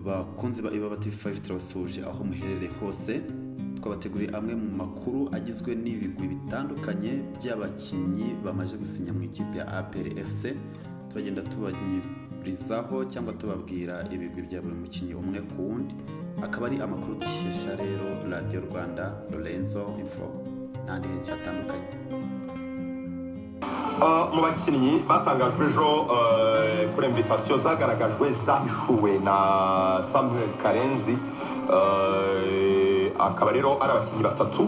Bakunzi ba Ibaba TV5, turabasuhuje aho muherereye hose. Twabateguriye amwe mu makuru agizwe n'ibigwi bitandukanye by'abakinnyi bamaze gusinya mu ikipe ya APR FC. Turagenda tubanyurizaho cyangwa tubabwira ibigwi bya buri mukinnyi umwe ku wundi, akaba ari amakuru dukesha rero Radiyo Rwanda, Lorenzo Info n'ahandi henshi hatandukanye. Mu bakinnyi batangajwe ejo kuri invitation zagaragajwe, zahishuwe na Samuel Karenzi, akaba rero ari abakinnyi batatu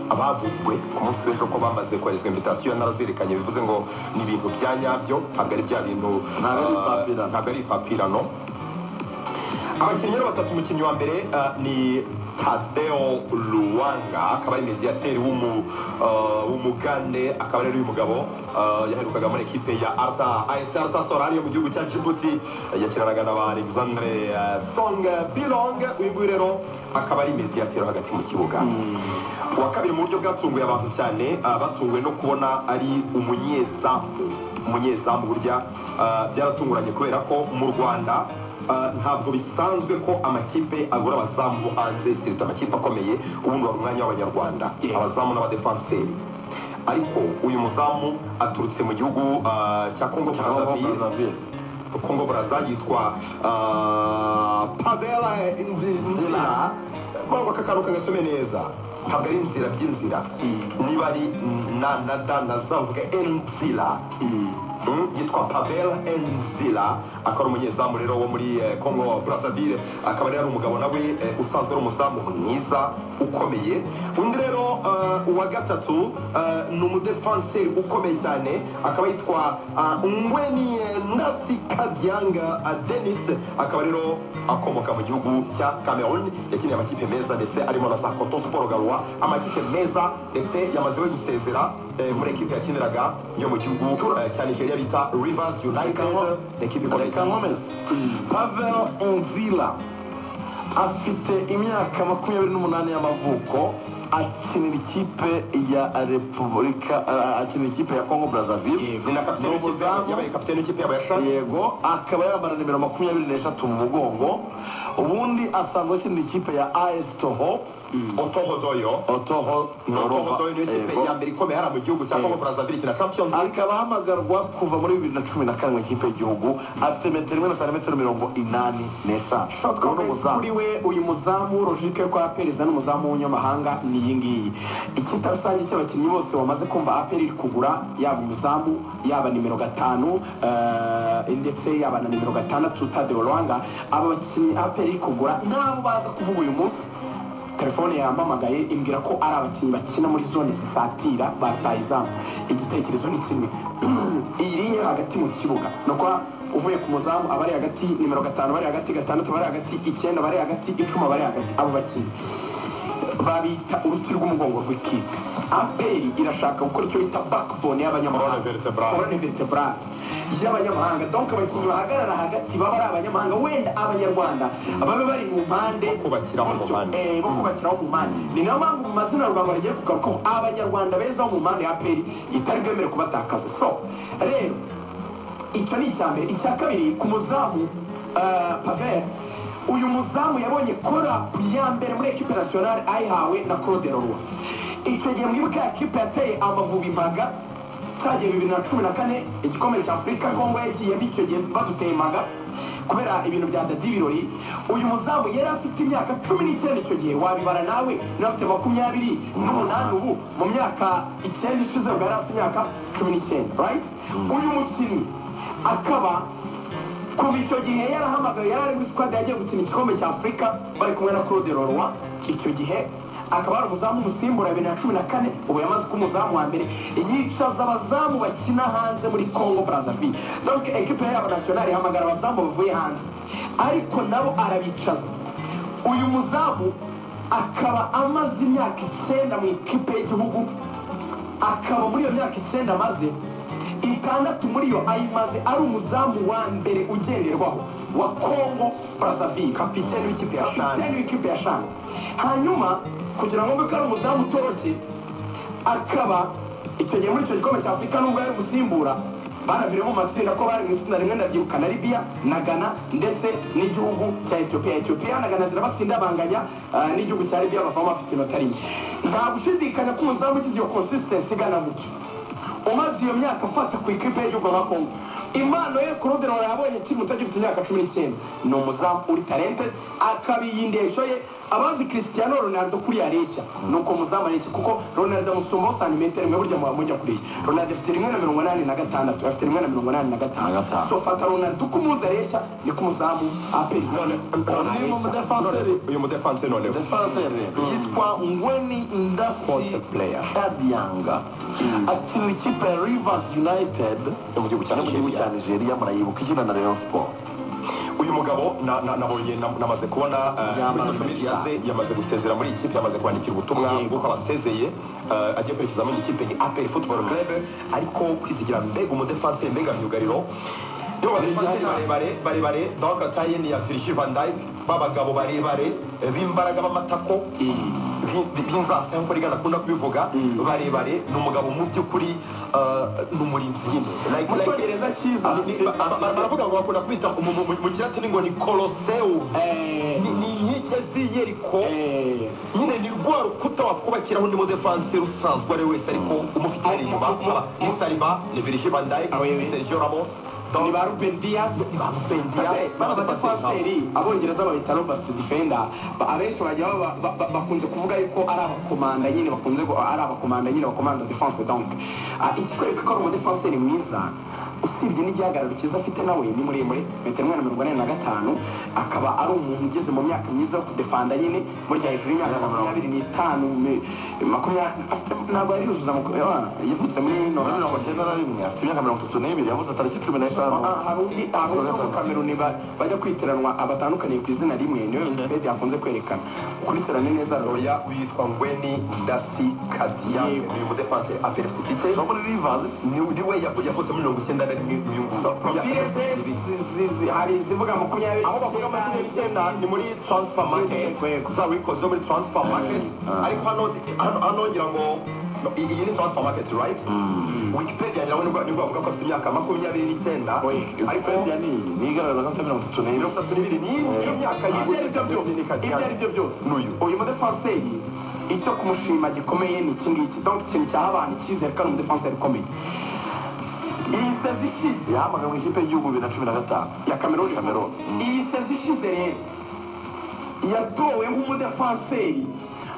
abavuzwe ku munsi w'ejo ko bamaze koherezwa invitation. Narazirikanye, bivuze ngo ni ibintu bya nyabyo, ntabwo ari bya bintu Ntabwo ari ipapirano. Ntabwo ari ipapirano. Abakinnyi rero batatu, umukinnyi wa mbere ni Tadeo Luwanga, akaba ari mediateri w'umugande. Akaba rero uyu mugabo yaherukaga muri ekipe ya Arta AS Arta Solari yo mu gihugu cya Djibouti, yakinanaga na ba Alexandre Song Bilong. Uyu nguyu rero akaba ari mediateri hagati mu kibuga. Uwa kabiri, mu buryo bwatunguye abantu cyane, batunguwe no kubona ari umunyezamu. Umunyezamu burya byaratunguranye kubera ko mu Rwanda ntabwo bisanzwe ko amakipe agura abazamu bo hanze, surtout amakipe akomeye. Ubundi wari umwanya w'Abanyarwanda, abazamu n'abadefanseri. Ariko uyu muzamu aturutse mu gihugu cya Congo Brazzaville. Brazzaville. Congo Brazza, yitwa Pavel Nzira. Ngo aka kantu kagasome neza, ntabwo ari inzira by'inzira, niba ari na na da na za, uvuga Nzira. Yitwa Pavel Nzira, akaba ari umunyezamu rero wo muri Congo Brazzaville. Akaba rero ari umugabo nawe usanzwe ari umuzamu mwiza ukomeye. Undi rero uwa gatatu ni umudefanseri ukomeye cyane, akaba yitwa Ngweni Nasi Kadianga Denis, akaba rero akomoka mu gihugu cya Cameroon. Yakiniye amakipe meza ndetse arimo na za Coton Sport Garoua, amakipe meza, ndetse yamaze we gusezera muri ekipe yakiniraga yo mu gihugu cya Nigeria bita Rivers United. Ni ekipe ikomeye Reka cyane. nkomeze. Pavel Nzila afite imyaka 28 y'amavuko, akinira ikipe ya Repubulika, akinira ikipe ya Congo Brazzaville. Ni na kapiteni Ni w'ikipe. umuzamu. Yabaye kapiteni w'ikipe yabo ya CHAN. Yego, akaba yambara nimero 23 mu mugongo. Ubundi asanzwe akinira ikipe ya AS Toho. Otoho Doyo. Otoho. Otoho Doyo niyo kipe ya mbere ikomeye hariya mu gihugu cya Congo Brazzaville, ikina Champions League. Akaba ahamagarwa kuva muri 2014 mu ikipe y'igihugu. Afite metero 1 na santimetero 85. Short Uwo ni comment umuzamu. kuri we. Uyu muzamu, logique yo kwa APR izana umuzamu w'umunyamahanga ni iyi ngiyi: icyita rusange cy'abakinnyi bose bamaze kumva APR iri kugura, yaba umuzamu, yaba nimero 5, ndetse yaba na nimero 6 Tadeo Lwanga, aba bakinnyi APR iri kugura nabo baza kuvuga uyu munsi, telefone yampamagaye imbwira ko ari abakinnyi bakina muri zone zisatira ba rutahizamu. Igitekerezo ni kimwe: iyi ligne hagati mu kibuga, ni uko uvuye ku muzamu abari hagati, nimero 5 bari hagati, 6 bari hagati, 9 bari hagati, 10 bari hagati, abo bakinnyi babita uruti rw'umugongo rw'ikipe. APR irashaka gukora icyo bita backbone y'abanyamahanga. Colonne vertébrale. Colonne vertébrale y'abanyamahanga. Donc abakinnyi bahagarara hagati baba ari abanyamahanga, wenda Abanyarwanda babe bari mu mpande. Bo kubakiraho mu Gutyo, mpande. Bo kubakiraho mu mpande. Ni nayo mpamvu mu mazina Rwanda rigiye kugarukaho, Abanyarwanda beza bo mu mpande ya APR itari bwemere kubatakaza. So rero icyo ni icya mbere. Icya kabiri, ku muzamu Pavel, uyu muzamu yabonye call-up ya mbere muri ekipe nationale ayihawe na Claude Leroy. Icyo gihe mwibuke ya kipe yateye Amavubi impaga cyagiye 2014, igikombe cya Afurika Kongo yagiyemo. Icyo gihe baduteye impaga kubera ibintu bya Dadi Birori. Uyu muzamu yari afite imyaka 19 icyo gihe, wabibara nawe niba afite 28 ubu, mu myaka 9 ishize ubwo yari afite imyaka 19, right? Uyu mukinnyi akaba kuva icyo gihe yarahamagaye, yari ari muri squad yagiye gukina igikombe cya Afurika bari kumwe na Claude Leroy. Icyo gihe akaba ari umuzamu umusimbura 2014. Ubu yamaze kuba umuzamu wa mbere, yicaza abazamu bakina hanze muri Congo Brazzaville. Donc ekipe yabo nationale ihamagara abazamu bavuye hanze, ariko nabo arabicaza. Uyu muzamu akaba amaze imyaka 9 mu ikipe y'igihugu, akaba muri iyo myaka 9 amaze, 6 muri yo ayimaze ari umuzamu wa mbere ugenderwaho wa Congo Brazzaville. Kapiteni w'ikipe ya CHAN. Kapiteni w'ikipe ya CHAN. Hanyuma kugira ngo mbe ko ari umuzamu utoroshye, akaba icyo gihe muri icyo gikombe cya Afurika, nubwo yari umusimbura Banaviremo mu matsinda, ko bari mu itsinda rimwe, ndabyibuka, na Libya na Ghana ndetse n'igihugu cya Ethiopia. Ethiopia na Ghana zirabatsinda, banganya n'igihugu cya Libya, bavamo bafite inota rimwe. Nta gushidikanya ko umuzamu ugize iyo consistency igana gutyo, umaze iyo myaka afata ku ikipe y'igihugu nka Kongo, impano ye Claude Noel yabonye akiri muto, agifite imyaka 19, ni umuzamu uri talented, akaba iyi ndeshyo ye. Abazi Cristiano Ronaldo kuri areshya, ni uko muzamu areshya, kuko Ronaldo amusumbaho santimetero imwe. Burya muba mujya kureshya, Ronaldo afite 1.86, afite 1.85. Na gatanu. So fata Ronaldo uko umuzi areshya, niko umuzamu APR Ni umudefanseri. Uyu mudefanse noneho. Defanseri yitwa Ngweni Ndasi Concept player. Kadianga, akinira ikipe ya Rivers United yo mu gihugu cya yo mu gihugu Nigeria. cya Nigeria. Murayibuka ikina na Rayon Sport. Uyu mugabo nabonye namaze kubona Yambaye kuri social media imipira. ze, yamaze gusezera muri iyi kipe, yamaze kwandikira ubutumwa bw'uko abasezeye, agiye kwerekeza muri iyi kipe ni APR Football Club. Ariko kwizigira, mbega umudefanse, mbega myugariro! Nibo badefanseri barebare barebare, donc taille ni ya Virgil van Dijk, b'abagabo barebare, b'imbaraga, b'amatako, b'inzasa, nk'uko Rigana akunda kubivuga, barebare. Ni umugabo mu by'ukuri, ni umurinzi nyine. Mu Cyongereza cyiza Baravuga ngo bakunda kwita mu Kilatini ngo ni Colosseum, ni inkike z'i Yeriko nyine, ni rwa rukuta wakubakiraho undi mudefansi usanzwe ari we wese, ariko umufite hari inyuma haba ni Saliba, ni Virgil van Dijk, Ah, oui, oui. Sergio Ramos. Ni ba Ruben Dias. Ni ba Ruben Dias. Bano badefanseri Abongereza babita robust defender. Abenshi bajya bakunze kuvuga yuko ari abakomanda nyine, bakunze ari abakomanda nyine, bakomanda defense. Donc ikikwereka ko ari umudefanseri mwiza, usibye n'igihagararo cyiza afite, nawe ni muremure, metero 1.85, akaba ari umuntu ugeze mu myaka myiza yo kudefanda nyine, burya hejuru y'imyaka 25, 20 ntabwo yari yuzuza yavutse muri Muri 91, afite imyaka 32, yavutse tariki 15. Hari undi wo mu Kameruni bajya kwitiranwa, abatandukaniye ku izina rimwe, niwe Wikipedia akunze kwerekana. Ukurikirane neza. Oya, witwa Ngweni Ndasi Kadiange. Yego. Ni umudefanse APR FC ifite. No muri Rivers. Niwe yavutse muri 91 uyu nguyu. Profile ze hari izivuga 20. Aho bavuga 29 ni muri transfer market. Yego, yego. Za wikoze zo muri transfer market, ariko hano ngira ngo no, iyi ni transfer market, right? Wikipedia ngira ngo nibwo bavuga ko afite imyaka 29. Oya. Ariko Wikipedia ni iyi niyo igaragaza ko afite 32. 32 ni iyo myaka. Ibyo ari byo byose, ibyo ari byo byose, N'uyu. Uyu mudefanseri, icyo kumushima gikomeye ni iki ngiki, donc ikintu cyaha abantu icyizere ko ari umudefanseri ukomeye. Iyi saison ishize Yahamagawe mu ikipe y'igihugu 2015. Ya Cameroon. Cameroon. Iyi saison ishize rero yatowe nk'umudefanseri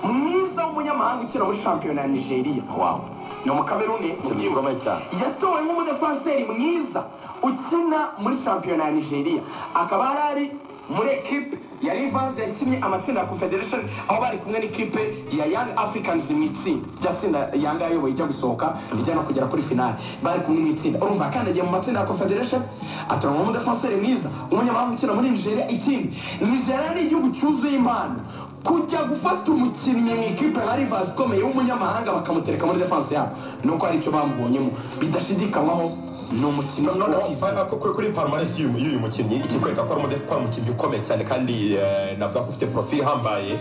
mwiza w'umunyamahanga ukina muri shampiyona ya Nigeria. Wow. Ni Umukameruni. Ikintu gikomeye cyane. Yatowe nk'umudefanseri mwiza ukina muri shampiyona ya Nigeria, akaba yari ari muri ekipe ya Rivers yakinnye amatsinda ya Confederation, aho bari kumwe n'ikipe ya Young Africans mu itsinda rya tsinda Yanga yayoboye ijya gusohoka, ijya no kugera kuri finale. Bari kumwe mu itsinda. Urumva akandagiye mu matsinda ya Confederation, atoranywa nk'umudefanseri mwiza umunyamahanga ukina muri Nigeria. Ikindi, Nigeria ni igihugu cyuzuye impano. Kujya gufata umukinnyi mu ikipe nka Rivers ikomeye w'umunyamahanga, bakamutereka muri defense yabo, ni uko hari icyo bamubonyemo bidashidikanywaho. Ni umukinnyi Noneho ukize. kuri palmarès y'uyu mukinnyi, ikikwereka ko ari ko ari umukinnyi ukomeye cyane kandi navuga ko ufite profile ihambaye,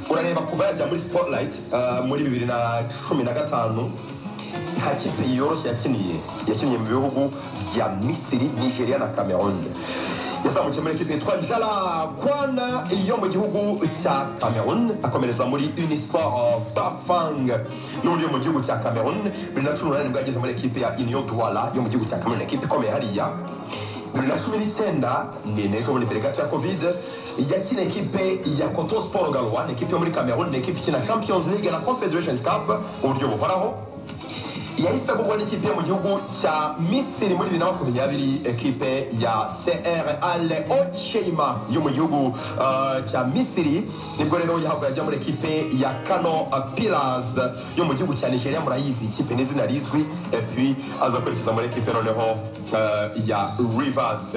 urareba kuva yajya muri spotlight muri 2015, nta kipe yoroshye yakiniye. Yakiniye mu bihugu bya Misiri, Nigeria na Cameroon. Yazamukiye muri ekipe yitwa Njala Kwana yo mu gihugu cya Cameroon, akomereza muri Unisport Bafang n'ubundi yo mu gihugu cya Cameroon. 2018 nibwo yageze muri ekipe ya Union Douala yo mu gihugu cya Cameroon, ekipe ikomeye hariya. 2019, ni n'ejo bundi mbere gato ya Covid, yakina ekipe ya Coton Sport Garoua, ni ekipe yo muri Cameroon, ni ekipe ikina Champions League na Confederation Cup mu buryo buhoraho. Yahise agurwa n'ikipe yo mu gihugu cya Misiri muri 2020, ekipe ya CR Al Hoceima yo mu gihugu cya Misiri. Nibwo rero yahavuye ajya muri ekipe ya Kano Pillars yo mu gihugu cya Nigeria, murayizi ikipe n'izina rizwi, et puis aza kwerekeza muri ekipe noneho ya Rivers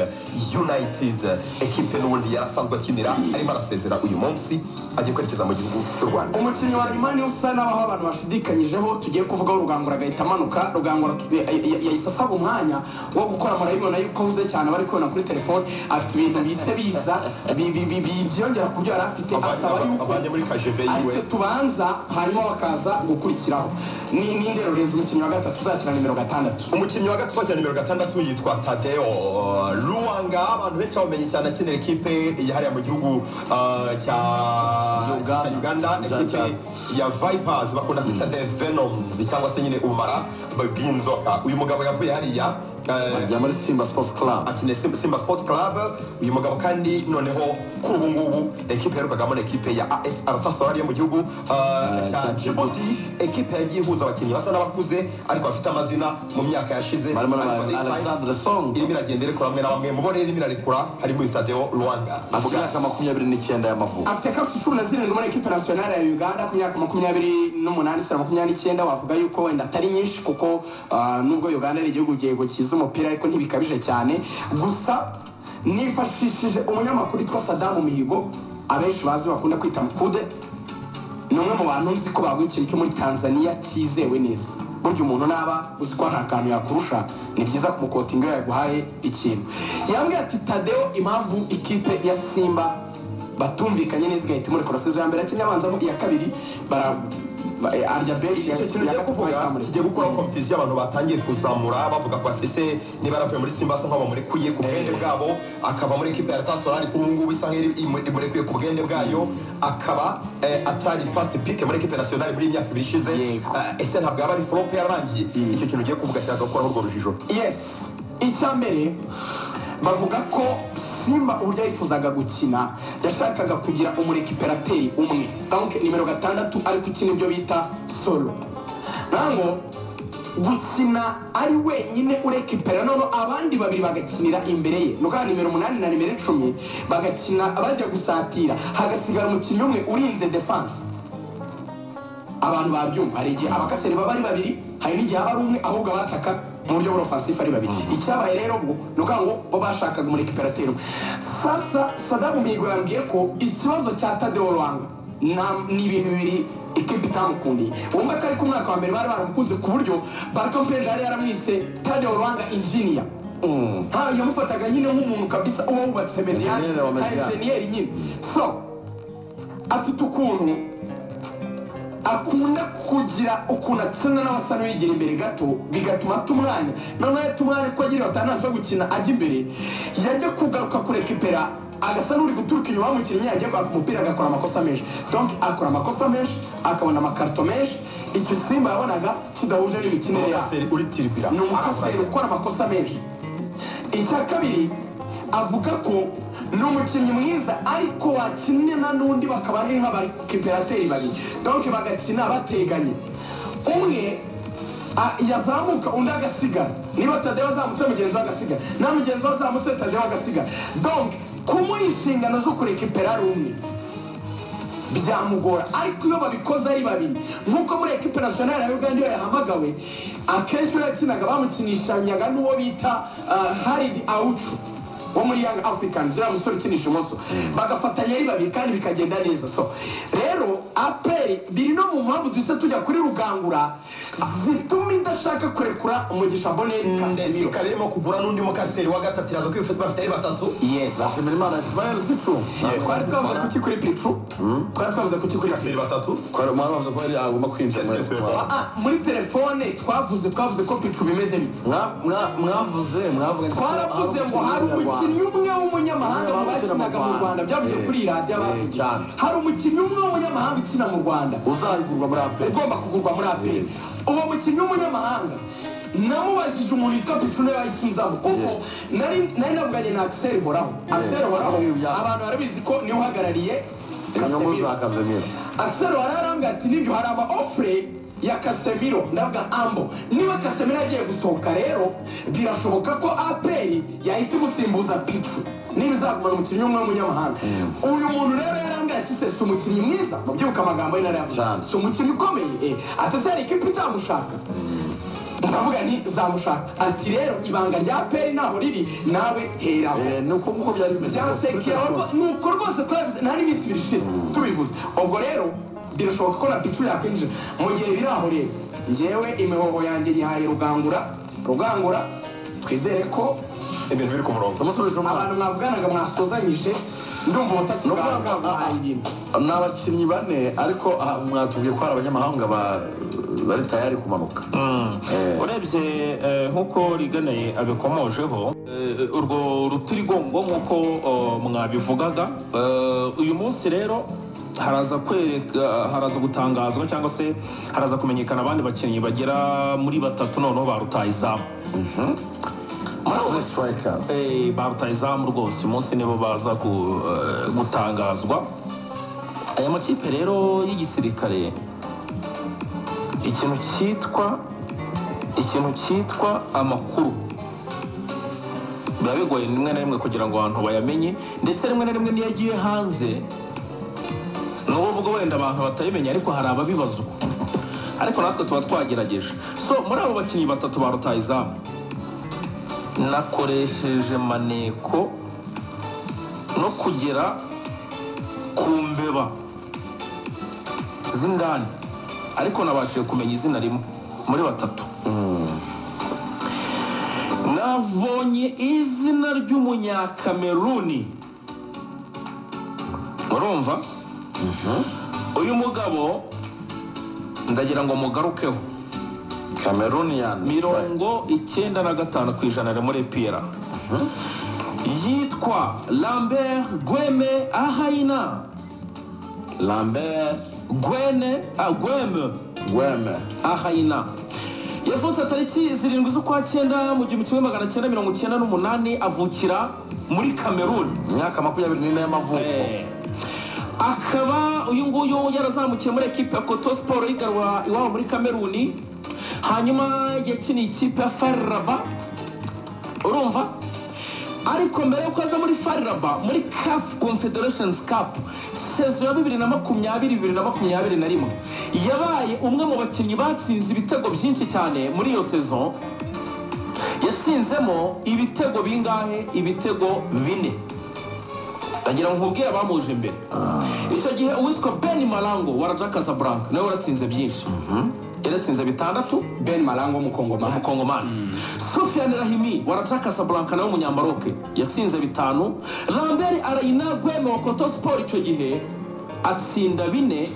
United, ekipe n'ubundi yarasanzwe akinira. Arimo arasezera uyu munsi, agiye kwerekeza mu gihugu cy'u Rwanda. Umukinnyi wa nyuma niwe usa n'aho abantu bashidikanyijeho, tugiye kuvugaho Rugangura agahita. Amanuka Rugangura yahise asaba umwanya wo gukora. Murabibona yuko ahuze cyane, bari kubona kuri telefone, afite ibintu bise biza byiyongera ku byo yari afite, asaba yuko Avanye muri KGB yiwe. Ariko tubanza, hanyuma bakaza gukurikiraho. Ni ninde, Lorenzo, umukinnyi wa gatatu uzakina nimero 6? Umukinnyi wa gatatu wakina nimero 6 yitwa Tadeo Luwanga. Abantu benshi bamumenye cyane akinira ekipe yahariye mu gihugu cya Uganda. cya Uganda, ekipe ya Vipers bakunda kwita The Venoms, cyangwa se nyine ubumara bw'inzoka. Uyu mugabo yavuye hariya Ajya muri Simba Sports Club. Akina Simba Sports Club. Uyu mugabo kandi noneho kuri ubu ngubu ekipe yaherukagamo ni ekipe ya AS Galatasaray yo mu gihugu cya cya Djibouti, ekipe yagiye ihuza abakinnyi basa n'abakuze ariko bafite amazina mu myaka yashize. Barimo Ariko na this time Alexandre Song. Irimo iragenda irekura bamwe na bamwe mu bo. Rero irimo irarekura harimo uyu Tadeo Luwanga. Afite imyaka 29 y'amavuko. Afite caps 17 muri ekipe nationale ya Uganda ku myaka 28 cyangwa 29. Wavuga yuko wenda atari nyinshi, kuko nubwo Uganda ari igihugu yego cyiza umupira, ariko ntibikabije cyane. Gusa nifashishije umunyamakuru witwa Sadamu Mihigo, abenshi bazi bakunda kwita Mukude. Ni umwe mu bantu nzi ko baguha ikintu cyo muri Tanzania cyizewe neza. Burya umuntu naba uzi ko hari akantu yakurusha, ni byiza kumukotinga iyo yaguhaye ikintu. Yambwiye ati Tadeo, impamvu ikipe ya Simba batumvikanye neza igahita imurekura, saison ya mbere yakinnye abanzamo, iya kabiri bara arya benshi. Icyo kintu ugiye kuvuga kigiye gukuraho confusion abantu batangiye kuzamura, bavuga ko ati se niba yaravuye muri Simba asa nkaho bamurekuye ku bwende bwabo, akava muri ekipe ya Galatasaray kuri ubu ngubu isa nk'iri imurekuye ku bwende bwayo, akaba atari first pick muri ekipe nationale muri iyi myaka 2 ishize. Ese ntabwo yaba ari flop yararangiye? Icyo kintu ugiye kuvuga kiraza gukuraho urwo rujijo. Yes, icya mbere bavuga ko Simba uburyo yifuzaga gukina, yashakaga kugira umurécupérateur umwe, donc nimero 6, ariko ukina ibyo bita solo, ntabwo gukina ari wenyine urekipera, noneho abandi babiri bagakinira imbere ye, ni ukuvuga nimero 8 na nimero 10 bagakina bajya gusatira, hagasigara umukinnyi umwe urinze défense. Abantu babyumva, hari igihe abacasseurs baba ari babiri, hari n'igihe aba ari umwe, ahubwo abataka mu buryo bw'offensif ari babiri. Icyabaye rero ubwo ni ukuvuga ngo bo bashakaga umurécupérateur umwe. Sasa Sadamu Mihigo yambwiye ko ikibazo cya Tadeo Lwanga ni ibintu bibiri ikipe itamukundiye. Wumva ko ariko umwaka wa mbere bari baramukunze, ku buryo Baraka Mpenja yari yaramwise Tadeo Lwanga engineer. Ha, yamufataga nyine nk'umuntu kabisa uba wubatse médiane. Engineer wa Nka médiane. engineer nyine. So afite ukuntu akunda kugira ukuntu akina n'abasa n'uwigira imbere gato, bigatuma ata umwanya. Noneho yata umwanya kuko agira batanazi wo gukina ajya imbere, yajya kugaruka kurekipera agasa n'uri guturuka inyuma y'umukinnyi, yagiye kwaka umupira agakora amakosa menshi. Donc akora amakosa menshi, akabona amakarito menshi. Icyo Simba yabonaga kidahuje n'imikinire yabo. Umucasseur uri tiribira. Ni umucasseur ukora amakosa menshi. Icya kabiri, avuga ko ni umukinnyi mwiza, ariko wakinana n'undi bakaba ari nk'abarécupérateurs babiri, donc bagakina bateganye, umwe yazamuka undi agasigara. Niba Tadeo azamutse, mugenzi we agasigara, na mugenzi we azamutse, Tadeo agasigara. Donc kumuha inshingano zo kurekipera ari umwe byamugora, ariko iyo babikoze ari babiri, nk'uko muri ekipe nationale ya Uganda iyo yahamagawe akenshi iyo yakinaga bamukinishanyaga n'uwo bita Haridi Awucu wo muri Young Africans, uriya musore ukinisha imoso, bagafatanya ari babiri kandi bikagenda neza. So rero APR biri no mu mpamvu duhise tujya kuri Rugangura zituma idashaka kurekura Umugisha Bonheur Casemiro. Ikaba irimo kugura n'undi mucasseur wa gatatu, iraza kwifata bafite ari batatu. Yes. Nashimira Imana Ismael Pichu. Twari twavuze kuki kuri Pichu? Twari twavuze kuki kuri Casseur Pichu? batatu. Twari mwavuze ko yari agomba kwinjira muri Qu'est-ce que c'est? Muri telefone twavuze ko Pichu bimeze bite? Mwavuze mwavuga Twaravuze ngo hari umukinnyi umwe w'umunyamahanga mu bakinaga mu Rwanda, byavuye kuri iyi radiyo abavuze. Cyane. Hari umukinnyi umwe w'umunyamahanga ukina mu Rwanda uzagurwa muri APR. Ugomba kugurwa muri APR. Uwo mukinnyi w'umunyamahanga, namubajije umuntu witwa Pichu, niwe wahise unzamo, kuko nari navuganye na Axel Horaho. Axel Horaho, abantu barabizi ko niwe uhagarariye Inyungu Casemiro. za Casemiro. Axel Horaho arambwira ati nibyo, hari ama offre ya Casemiro. Ndavuga ambo niba Casemiro agiye gusohoka rero, birashoboka ko APR yahita imusimbuza Pichu niba izagumana umukinnyi umwe w'umunyamahanga. Uyu muntu rero yarambwira ati se si umukinnyi mwiza? Mubyibuka amagambo ye narayavuze. Cyane. Si umukinnyi ukomeye? Ati se hari ikipe itamushaka? Ndavuga nti zamushaka. Ati rero ibanga rya APR ntaho riri, nawe heraho. Ni uko nguko byari bimeze. Byansekera, nuko rwose twabivuze, nta n'iminsi 2 ishize tubivuze. Ubwo rero Birashoboka ko na Pichu yakwinjira. Mu gihe biri aho rero, njyewe imihoho yanjye nyihaye Rugangura. Rugangura, twizere ko ibintu biri ku murongo. Tumusubije umwana. Abantu mwavuganaga, mwasozanyije, ndumva ubutasi Ni bwawe ukuvuga ngo, bwabahaye ibintu. Ni abakinnyi bane, ariko aha mwatubwiye ko hari abanyamahanga bari tayari kumanuka. Urebye nk'uko Rigane abikomojeho, urwo rutirigongo nk'uko mwabivugaga, uyu munsi rero haraza kwereka, haraza gutangazwa cyangwa se haraza kumenyekana abandi bakinnyi bagera muri batatu noneho ba rutahizamu. Muri abo Strikers. Ba rutahizamu rwose uyu munsi nibo baza gutangazwa. Aya makipe rero y'igisirikare, ikintu cyitwa amakuru biba bigoye rimwe na rimwe kugira ngo abantu bayamenye, ndetse rimwe na rimwe niyo agiye hanze n'ubwo wenda abantu batayimenya, ariko hari ababibazwa, ariko natwe tuba twagerageje. So muri abo bakinnyi batatu ba rutahizamu, nakoresheje maneko no kugera ku mbeba z'indani, ariko nabashije kumenya izina rimwe muri batatu. Nabonye izina ry'Umunyakameruni. Urumva uyu mugabo, ndagira ngo mugarukeho. Cameroonian. 95% ari muri APR. Yitwa Lambert Gweme Ahayina. Lambert Gwene, Gweme Gweme Ahayina. Yavutse tariki 7 z'ukwa cyenda mu 1998, avukira muri Kameruni. Imyaka 24 y'amavuko. Akaba uyu nguyu yarazamukiye muri ekipe ya Koto Sport yigarura iwabo muri Kameruni, hanyuma yakiniye ikipe ya FAR Rabat. Urumva, ariko mbere yuko aza muri FAR Rabat, muri CAF Confederations Cup saison ya 2020 2021, yabaye umwe mu bakinnyi batsinze ibitego byinshi cyane muri iyo saison. Yatsinzemo ibitego bingahe? Ibitego bine. Ndagira ngo nkubwire abamuje imbere icyo gihe: uwitwa Ben Malango wa Raja Casablanca nawe waratsinze byinshi, yaratsinze bitandatu. Ben Malango w'Umukongomani. Umukongomani. Sofiane Rahimi wa Raja Casablanca nawe Umunyamaroke yatsinze bitanu. Lambert Arayina Gweme wa Koto Sport icyo gihe atsinda bine,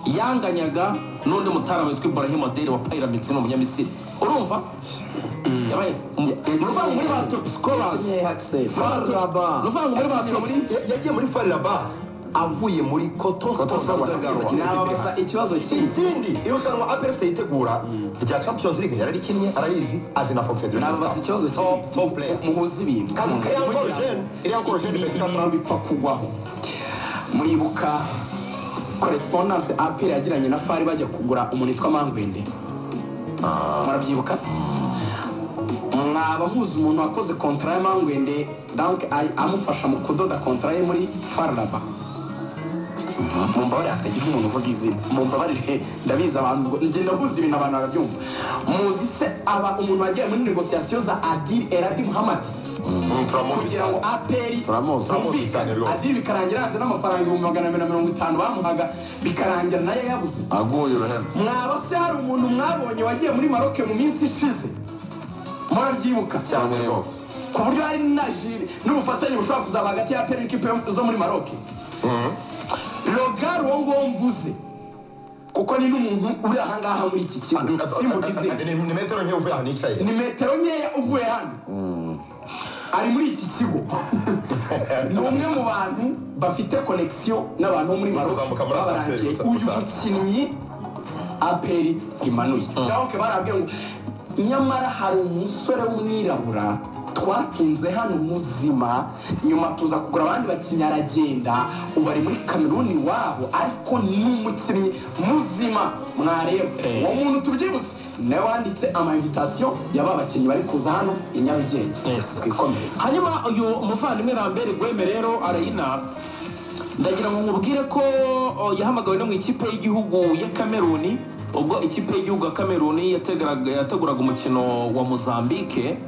yanganyaga n'undi mutara witwa Ibrahim Adel wa Pyramids, ni Umunyamisiri. Urumva yabaye, ni ukuvuga ngo muri ba top scorers, FAR Rabat. ni ukuvuga ngo muri ba top Yagiye muri FAR Rabat avuye muri Koto Koto Sport. Sport de Garoua. Nababaza ikibazo kimwe. Ikindi, irushanwa APR FC yitegura rya Champions League yararikinnye, arayizi, azi na Confederation Nababaza Cup. ikibazo kimwe. Top top player. Muhuze ibintu. Kandi iri encore jeune, iri encore jeune. Ibintu bipfa kugwaho. Muribuka correspondance APR yagiranye na FAR bajya kugura umuntu witwa Mangwende? Murabyibuka? Mwaba muzi umuntu wakoze contrat ya Mangwende, donc amufasha mu kudoda contrat ye muri FAR Rabat? Mumbabarire hatagira umuntu uvuga izina, mumbabarire, ndabizi abantu ngenda mbuze ibintu abantu barabyumva. Muzi se aba umuntu wagiye muri négociation za Adil Eradi Muhammad kugira ngo APR Turamuzi. Turamuzi cyane rwose. Adil bikarangira hanze n'amafaranga 250,000 bamuhaga, bikarangira nayo yabuze. Aguye uruhembe. Mwaba se hari umuntu mwabonye wagiye muri Maroc mu minsi ishize? Murabyibuka? Cyane rwose. Ku buryo hari na jiri n'ubufatanye bushobora kuzaba hagati ya APR n'ikipe zo muri Maroc. Rogari uwo nguwo mvuze, kuko ni n'umuntu uri ahangaha muri iki kigo, simvuga izina. Ni metero nke uvuye ahantu nicaye. Ni metero nkeya uvuye hano, ari muri iki kigo, ni umwe mu bantu bafite connexion n'abantu bo muri Maroc. Kuzamuka muri Babarangiye ascenseur, uyu gusa. mukinnyi APR imanuye. Donc barabwiye ngo nyamara hari umusore w'umwirabura twatunze hano muzima, nyuma tuza kugura abandi bakinnyi aragenda, ubu ari muri Kameruni iwabo, ariko ni umukinnyi muzima mwareba. Uwo muntu, tubyibutse, nawe wanditse ama invitation y'aba bakinnyi bari kuza hano i Nyarugenge. Twikomereze. Hanyuma uyu muvandimwe Lambert Gweme rero Arayina, ndagira ngo nkubwire ko yahamagawe no mu ikipe y'igihugu ya Kameruni ubwo ikipe y'igihugu ya Kameruni yateguraga umukino wa Mozambique.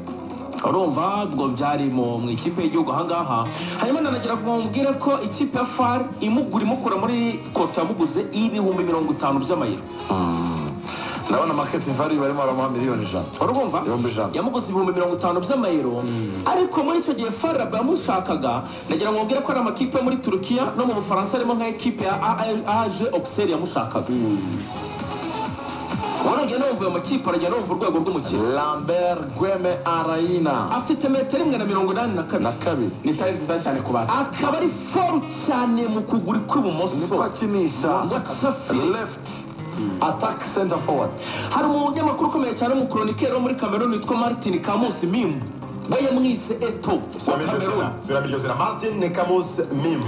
Urumva, ubwo byari mu ikipe y'igihugu ahangaha. Hanyuma nanagira ngo mubwire ko ikipe ya FAR imugura, imukura muri Koto, yamuguze 50,000 by'amayero. Ndabona market value barimo baramuha miliyoni 100. Urumva? 100,000. Yamuguze 50,000 by'amayero, ariko muri icyo gihe FAR Rabat yamushakaga, nagira ngo mubwire ko ari amakipe yo muri Turukiya no mu Bufaransa, harimo nka ekipe ya AG Auxerre yamushakaga. Ubona ugenda wumva ayo makipe, aragenda wumva urwego rw'umukino. Lambert Gweme Arayina. Afite metero 1.82. Na kabiri. Ni taille nziza cyane ku bantu. Akaba ari fort cyane mu kuguru kw'ibumoso. Niko akinisha. Wacafire. Left attack center forward. Hari umunyamakuru ukomeye cyane w'umuchroniqueur wo muri Cameroon witwa Martin Kamusi Mimbu, we yamwise Eto'o wa Cameroon. Subiramo iryo zina, Martin Camus Mim,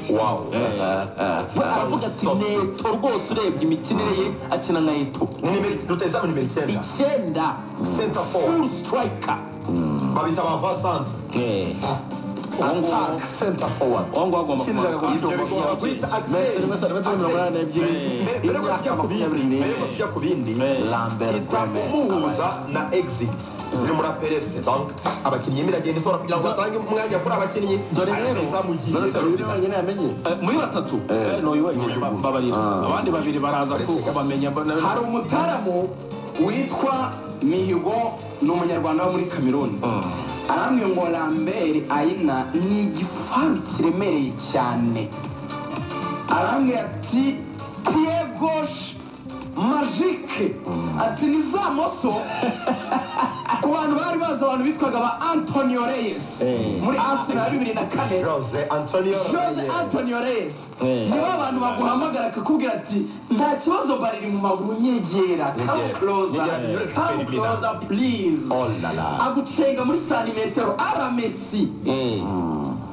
wow. We aravuga ati ni Eto'o rwose, urebye imikinire ye akina nka Eto'o. Ni nimero, rutahizamu nimero 9. 9. Center forward. Full striker. Babita ba avant-centre. Uwo nguwo. Attack center forward. Uwo nguwo agomba Kinjira kuba ku Ibyo bigomba guhita Metero imwe, santimetero 82. Mbere yuko tujya ku bindi, Imyaka 24. mbere yuko tujya ku bindi, Lambert ita Gweme umuhuza na exit ziri muri APR FC. Donc abakinnyi iragenda isohora kugira ngo batange umwanya kuri abakinnyi. Dore rero, Rutahizamu ugiye. None se uyu ni wenyine yamenye? Muri batatu. Ni uyu wenyine, mbabarira. Abandi babiri baraza kubamenya. Hari umutaramu witwa Mihigo, ni umunyarwanda wo muri Cameroon, arambwira ngo Lambert Ayina ni igifaru kiremereye cyane. Arambwira ati pied gauche magique, ati ni za moso ku bantu bari bazi abantu bitwaga ba Antonio Reyes muri Arsenal ya 2004. Jose Antonio Jose Reyes. Antonio Reyes. Nibo abantu baguhamagara akakubwira ati nta kibazo, bari mu maguru, nyegera, come Nyegera. closer. Nyegera, nyegera, Come Elimina. closer please. Oh la la. Agucenga muri santimetero ara Messi.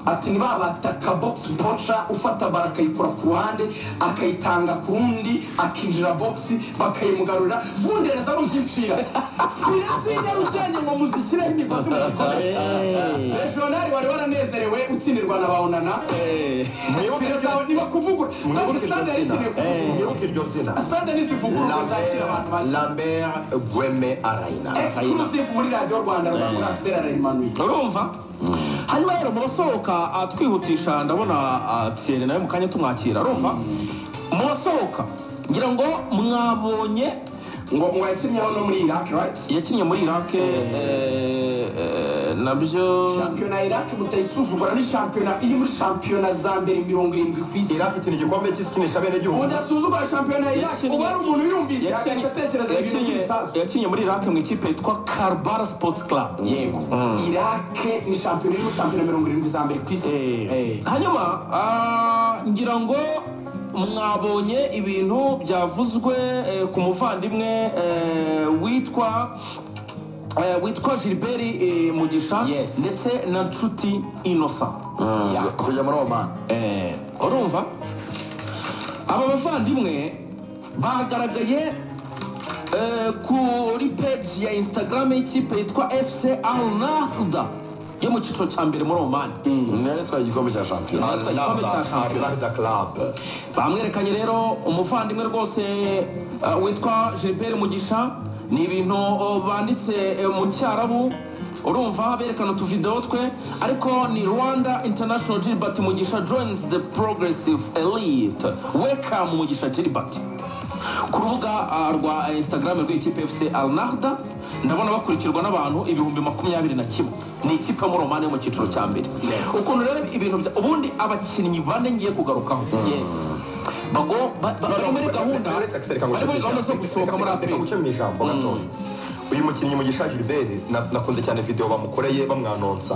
Ati ni ba bataka box poacher, ufata ballon akayikura ku ruhande akayitanga ku rundi, akinjira box bakayimugarurira, vundereza no mbyicira fire z'inyarugenge ngo muzishyireho imigozi muzikomeze. Regional wari waranezerewe utsindirwa na ba Onana, fire zawe niba kuvugura Mwibuke kandi stade iryo yari zina. ikeneye kuvugurura. Mwibuke iryo zina. Stade nizivugururwa zakira abantu bashya. Lambert Gweme Araina. Exclusive muri Radiyo Rwanda, Rwanda Axel arayimanuye. Urumva, hanyuma rero mu basohoka, twihutisha, ndabona Thierry nawe mu kanya tumwakira. Urumva, mu basohoka ngira ngo mwabonye ngo yakinnyeho no muri Iraq, right? Yakinnye muri Iraq, nabyo. Shampiyona ya Iraq mutayisuzugura, ni shampiyona iri muri shampiyona za mbere 70 ku isi. Iraq ikina igikombe cy'isi ikinisha bene gihugu. Udasuzugura shampiyona ya Iraq. Uba ari umuntu yumvise agahita atekereza ibintu by'ibisasu. Yakinnye muri Iraq mu ikipe yitwa Karbala Sports Club. Yego, Iraq ni shampiyona iri muri shampiyona 70 za mbere ku isi. Hanyuma ngira ngo mwabonye ibintu byavuzwe ku muvandimwe witwa Gilbert Mugisha ndetse na Nshuti Innocent. Kujya muri Oman. Urumva, aba bavandimwe bagaragaye kuri page ya Instagram y'ikipe yitwa FC Al Nahda yo mu cyiciro cya mbere muri Oman. Niyo yatwaye igikombe cya shampiyona. Yatwaye igikombe cya shampiyona. Nahda Club. Bamwerekanye rero umuvandimwe rwose witwa Gilbert Mugisha. Ni ibintu banditse mu Cyarabu, urumva berekana utuvidewo twe, ariko ni "Rwanda International Gilbert Mugisha joins the progressive elite, welcome Mugisha Gilbert", ku rubuga rwa Instagram rw'ikipe FC Al Nahda. Ndabona bakurikirwa n'abantu 21,000. Ni ikipe yo muri Oman yo mu cyiciro cya mbere. Ukuntu rero ibintu bya ubundi abakinnyi bane ngiye kugarukaho bago bari muri gahunda zo gusohoka muri Reka APR. guce mu ijambo gatoya. Uyu mukinnyi Mugisha Gilbert, nakunze cyane video bamukoreye bamwanonsa.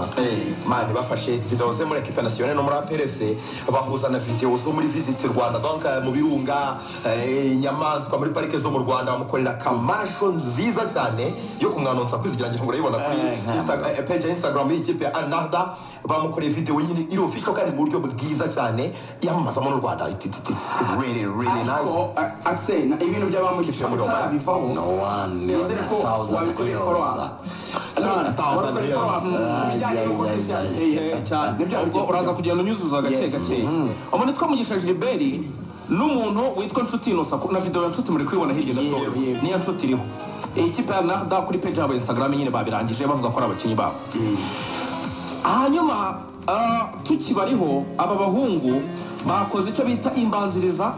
Man, bafashe video ze muri équipe nationale no muri APR FC, bahuza na video zo muri Visit Rwanda, donc mu birunga, inyamaswa muri parike zo mu Rwanda, bamukorera commercial nziza cyane yo kumwanonsa. Kwizigira ngira ngo urayibona kuri page ya Instagram y'ikipe ya Al Nahda. Bamukoreye video nyine iri official kandi mu buryo bwiza cyane yamamazamo n'u Rwanda. It's really really nice. Ariko Axel, ibintu by'abamugisha utarabivaho, No one nizere ko thousand wabikoreye follow up, wabikoreye follow up ibijyanye n'uko Christian ateye. Cyane. Nibyo. Ubwo uraza kugenda unyuzuza gake gake. Umuntu witwa Mugisha Gilbert n'umuntu witwa Nshuti Innocent, na video ya Nshuti muri kuyibona hirya gato. Yego, yego. Niyo Nshuti iriho. Iyi kipe ya Nahda kuri page yabo ya Instagram nyine babirangije bavuga ko ari abakinnyi babo. Hanyuma tukibariho, aba bahungu bakoze icyo bita imbanziriza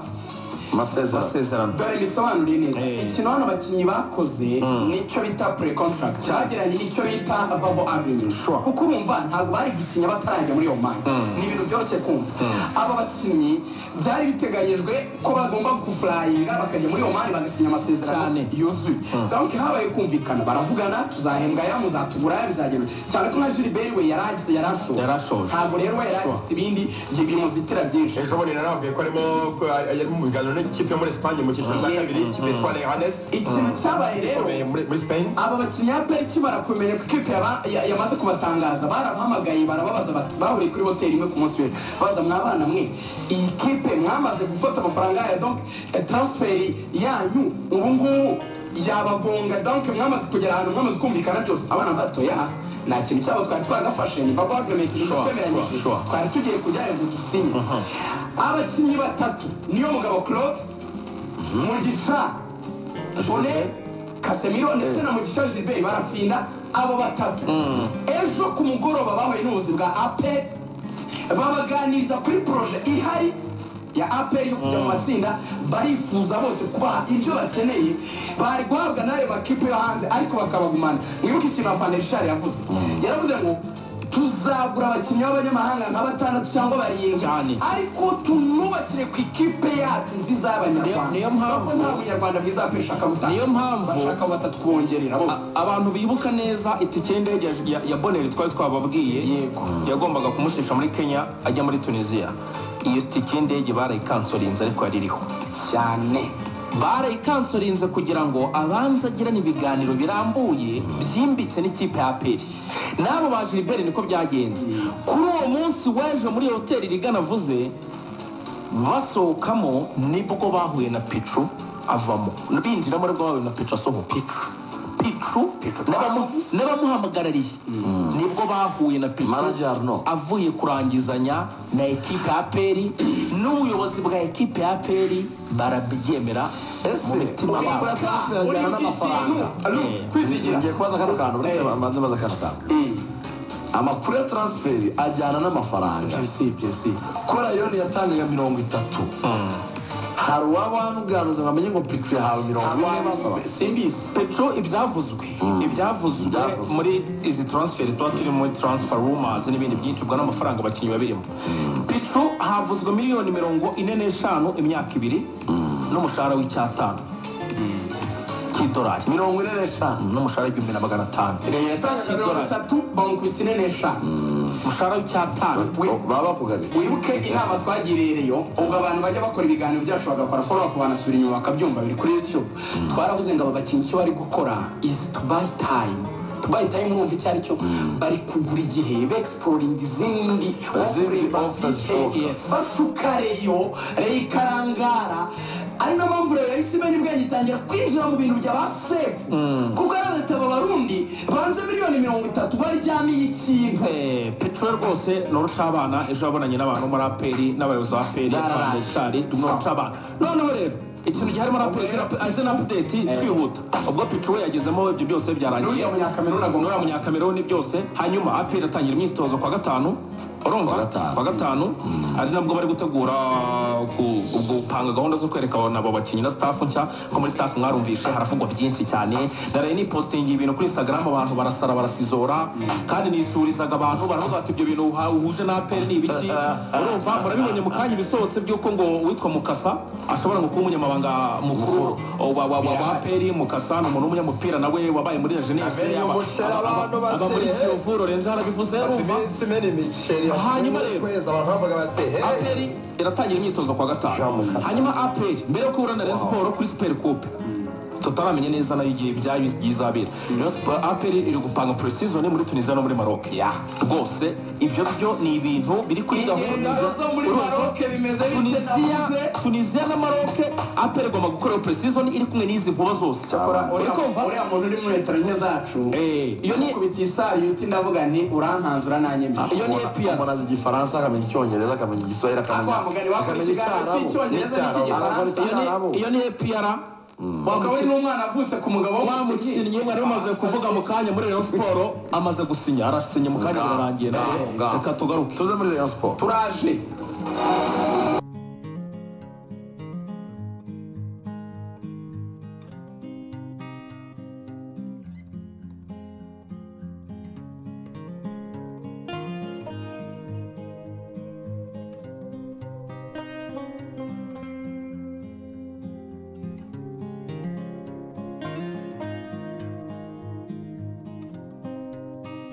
Amasezerano. Masezerano. Dore bisobanuriye neza. Ikintu hano abakinnyi bakoze nicyo bita pre contract, bagiranye icyo bita verbal agreement, kuko urumva ntabwo bari gusinya batarajya muri iyo manda. Ni ibintu byoroshye kumva. Aba bakinnyi byari biteganyijwe ko bagomba guflyinga bakajya muri Oman bagasinya amasezerano yuzuye. Donc habaye kumvikana, baravugana: tuzahembwa aya, muzatugura aya, bizagenda. Cyane ko nka Gilbert we yari ashoje. Yarashoje. Ntabwo rero we yari afite ibindi bimuzitira byinshi. Ejo bundi narababwiye ko arimo, yari mu biganiro n'ikipe yo muri Espagne mu cyiciro cya kabiri, ikipe yitwa Leganes. Ikintu cyabaye rero, ikomeye muri Spain. Aba bakinnyi ya APR ikimara kumenya ko ikipe yamaze kubatangaza, barabahamagaye barababaza bati, bahuriye kuri hoteli imwe ku munsi w'ejo, baza: mwabana mwe, iyi kipe mwamaze gufata amafaranga yayo, donc transfer yanyu ubu ngubu yabagonga, donc mwamaze kugera ahantu mwamaze kumvikana byose? Abana batoya nta kintu cyabo twari twagafashe, ni verbal agreement twemeranyije, twari tugiye kujyayo ngo dusinye. Abakinnyi batatu niyo Mugabo Claude, Mugisha Bonheur, Casemiro ndetse na Mugisha Gilbert barafinda. Abo batatu ejo ku mugoroba bahuye n'ubuyobozi bwa APR, babaganiriza kuri projet ihari ya APR yo kujya mu matsinda. Barifuza bose kubaha ibyo bakeneye bari guhabwa n'ayo makipe yo hanze, ariko bakabagumana. Mwibuke ikintu Afande Richard yavuze. Yaravuze ngo tuzagura abakinnyi b'abanyamahanga nka batandatu cyangwa barindwi, ariko tunubakire ku ikipe yacu nziza y'Abanyarwanda. Niyo mpamvu- Kuko nta munyarwanda mwiza pe ushaka gutanga. Niyo mpamvu- bashaka batatu kubongerera bose. Abantu bibuka neza itike y'indege ya Bonheur twari twababwiye, yagombaga kumucisha muri Kenya ajya muri Tunisia, iyo tike y'indege barayikansorinze, ariko yari iriho. Cyane. Barayikansorinze kugira ngo abanze agirane ibiganiro birambuye byimbitse n'ikipe ya APR. N'abo ba Gilbert niko byagenze. Kuri uwo munsi w'ejo muri iyo hoteli Rigana avuze basohokamo, nibwo bahuye na Pichu avamo, binjiramo nibwo bahuye na Pichu asohoka. Pichu n'abamuhamagarariye nibwo bahuye na Pichu Manager Arnaud. avuye kurangizanya na ekipe ya APR, n'ubuyobozi bwa ekipe ya APR barabyemera mu Ese mitima yabo. amakuru ya transfer ajyana n'amafaranga? Kwizigira. Ngiye kubaza kano kantu, uretse mbanze mbaza kano kantu. Amakuru ya transfer ajyana n'amafaranga. Si ibyo, si. Ko Rayoni yatangaga 30, hari uwaba wanuganuza ngo amenye ngo Pichu yahawe 40 basaba? Simbizi. Petro, ibyavuzwe Ibyavuzwe. muri izi transfer tuba turi muri transfer rumors n'ibindi byinshi, ubwo n'amafaranga abakinnyi babirimo. Petro havuzwe miliyoni 45 imyaka 2 n'umushahara w'icyatanu cy'idolari. 45? N'umushahara w'1500. Rero yatangaga 30, bamukubise 45. Umushahara w'icyatanu. Baba bakugabiye. Wibuke inama twagiriye reyo, ubwo abantu bajya bakora ibiganiro byacu bagakora follow up, banasubira inyuma bakabyumva, biri kuri YouTube. Twaravuze ngo aba bakinnyi icyo bari gukora is to buy time. To buy time, urumva icyo ari cyo? Bari kugura igihe bexploring izindi Izindi offers offers bafite, zishoboka. bashuka Rayon, Rayon ikarangara. Ari nayo mpamvu rero yahise imenya ubwenge, itangira kwinjira mu bintu bya ba Sefu, kuko yaravuze ati aba Barundi banze miliyoni 30 baryamiye ikintu. Petro rwose ni urushabana. Ejo yabonanye n'abantu muri APR n'abayobozi ba APR. Byararangiye. Ni urushabana. Noneho rero ikintu gihari muri APR, azina update twihuta, ubwo Petro we yagezemo, ibyo byose byarangiye. N'uriya Munyakameruni agomba N'uriya Munyakameruni byose. Hanyuma APR atangira imyitozo kwa gatanu, urumva? Kwa gatanu. Kwa gatanu, ari nabwo bari gutegura gupanga gahunda zo kwereka abo bakinnyi na staff nshya. Ko muri staff mwarumvishe haravugwa byinshi cyane. Naraye nipostinga ibintu kuri Instagram, abantu barasara barasizora, kandi nisurizaga abantu baravuga bati ibyo bintu uhuje na APR ni ibiki? Urumva murabibonye mu kanya ibisohotse by'uko ngo uwitwa Mukasa ashobora ngo kuba umunyamabanga mukuru wa APR. Mukasa ni umuntu w'umunyamupira nawe wabaye muri la jeunesse, Amenye umuceri abantu aba muri bati, Kiyovu. Lorenzo yarabivuze, urumva? Iminsi imena imiceri. Hanyuma rero- kwezi abantu bavuga bati hey. APR iratangira imyitozo kwa gatanu. Jean Mukasa. Hanyuma APR mbere yo guhura na Rayon Sport kuri Super Coupe tutaramenya neza nayo igihe ibyayo izabera, Rayon Sport, APR iri gupanga pre-season muri Tunisia no muri Maroc. Rwose ibyo byo ni ibintu biri kuri gahunda. Ingendo zo muri Urumva? Maroc bimeze bite? Tunisia. Navuze. Tunisia na Maroc, APR igomba gukora pre-season iri kumwe n'izi nkuba zose. Cyakora Uri kumva? uriya muntu uri muri metero nke zacu, Iyo ni kubita isari yuti, ndavuga nti urankanze, urananyemeje. Iyo ni APR. Umuntu azi Igifaransa, akamenya Icyongereza, akamenya Igiswahili, Ariko akamenya wa mugani wakora akamenya ikiganiro Icyarabu. cy'Icyongereza Arakora n'icy'igifaransa. Icyarabu. Iyo ni APR. Akaba ari n'umwana avutse ku mugabo Wa mukinnyi mwari mumaze kuvuga mu kanya muri Rayon Sport amaze gusinya, arasinye mu kanya, birarangiye nawe. Ngaho. Reka tugaruke. Tuze muri Rayon Sport. Turaje.